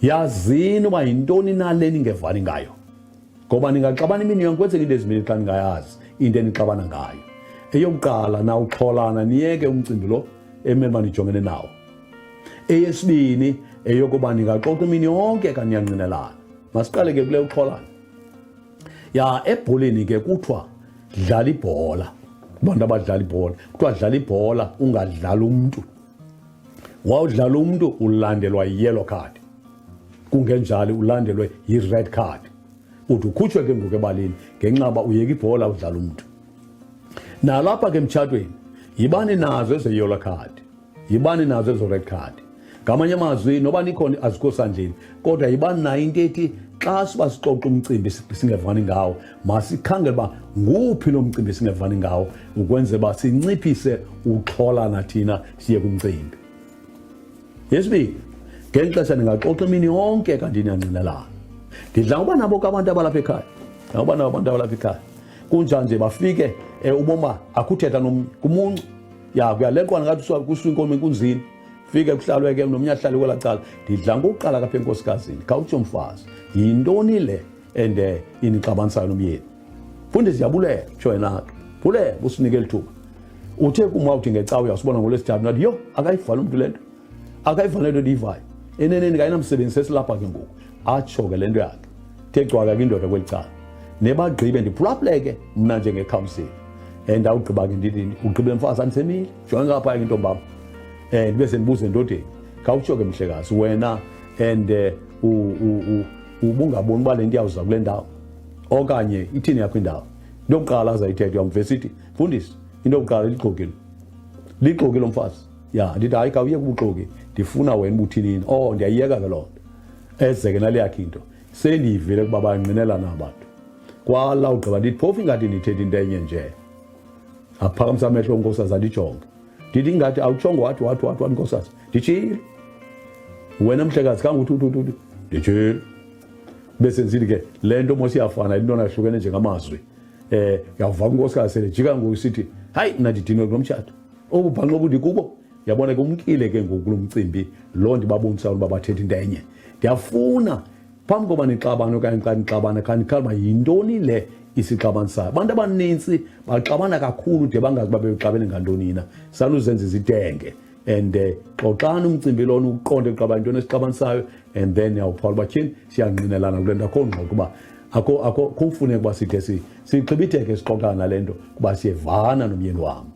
Yazini uba yintoni na le ningevani ngayo, ngoba ningaxabana imini yonke, kwenzeka into ezimbini xa ningayazi into enixabana ngayo. Eyokuqala, nawuxholana niyeke umcimbi lo emele uba nijongene nawo. Eyesibini, eyokuba ningaxoxa imini yonke kanti niyanqinelana. Masiqale ke kule uxholana. Ya, ebholeni ke kuthiwa dlala ibhola. Kubantu abadlala ibhola kuthiwa dlala ibhola, ungadlali umntu. Wawudlala umntu ulandelwa yi-yellow card, kungenjalo ulandelwe yi-red card, uthi ukhutshwe ke ngoku ebaleni ngenxa uba uyeka ibhola udlala umntu. Nalapha ke emtshatweni yibani nazo ezo yellow card, yibani nazo ezo red card. Ngamanye amazwi, noba nikhona azikho sandleni, kodwa yibani nayo into ethi xa siba sixoxa umcimbi singevani ngawo, masikhangele uba nguphi lo mcimbi singevani ngawo, ukwenzela uba sinciphise uxholana thina siye kumcimbi. Yesibini, ngeli xesha ningaxoxa imini yonke kanti niyancinelana. Ndidla ngoba nabo ke abantu abalapha ekhaya, ngoba nabo abantu abalapha ekhaya kunjani nje bafike uboma akuthetha nomnye kumuncu ya kuyaleqwana ngathi kusuka inkomo enkunzini, fike kuhlalwe ke nomnye ahlale kwelaa cala. Ndidla ngokuqala kapha enkosikazini, khawutsho mfazi, yintoni le and inixabanisayo nomyeni? Mfundisi, ndiyabulela, tsho yena ke, bulela usinike eli thuba. Uthe kum wawuthi ngecawe uyawusibona ngolwesithathu, ndathi yho, akayivala umntu le nto, akayivala le nto ndiyivayo, eneneni kayinamsebenzi, sesilapha ke ngoku. Atsho ke le nto yakhe, the cwaka ke indoda kweli cala, nebagqibe ndiphulaphuleke mna njengekhansili. And awugqiba ke ndithi, ugqibile mfazi? Andisemile, jonge ngapha ke intombam. Ndibe sendibuza endodeni, khawutsho ke mhlekazi wena, and ubungaboni uba le nto iyawuza kule ndawo okanye ithini yakho indawo? Into yokuqala azayithetha, uyamva esithi, mfundisi, into yokuqala lixokile, lixoki lo mfazi. Ya, ndithi hayi, khawuye kubuxoki, ndifuna wena ubuthinini. Oh, ndiyayiyeka ke loo nto, eze ke nale yakhe into, sendiyivile ukuba bayanqinelana abantu. Kwala ugqiba ndithi, phofu ingathi ndithetha into enye nje. Aphakamisa amehlo unkosikazi, andijonge, ndithi ingathi awutshongo, wathi wathi wathi wathi nkosikazi, nditshilo wena mhlekazi kanguthi uthi uthi uthi, nditshilo. Bese ndisithi ke le nto mos iyafana, into nahlukene njengamazwi. Yawuva unkosikazi sele jika ngoku sithi, hayi, mna ndidinwe kulo mtshato, obubhanxa obundi kubo. Yabona ke, umkile ke ngoku kulo mcimbi lo ndibabonisa uba bathetha into enye. Ndiyafuna phambi koba nixabane okanye xa nixabana, khanikhale uba yintoni le isixabanisayo. Abantu abanintsi baxabana kakhulu de bangazi uba bexabene ngantoni na. Sanuzenza izidenge and xoxani umcimbi lona, uqonde kuqaba yintoni esixabanisayo, and then yawuphawula uba tyhini, siyangqinelana kule nto, akho ngxoxo uba akho kumfuneka uba side sixhibitheke sixoxana nale nto kuba siyevana nomyeni wam.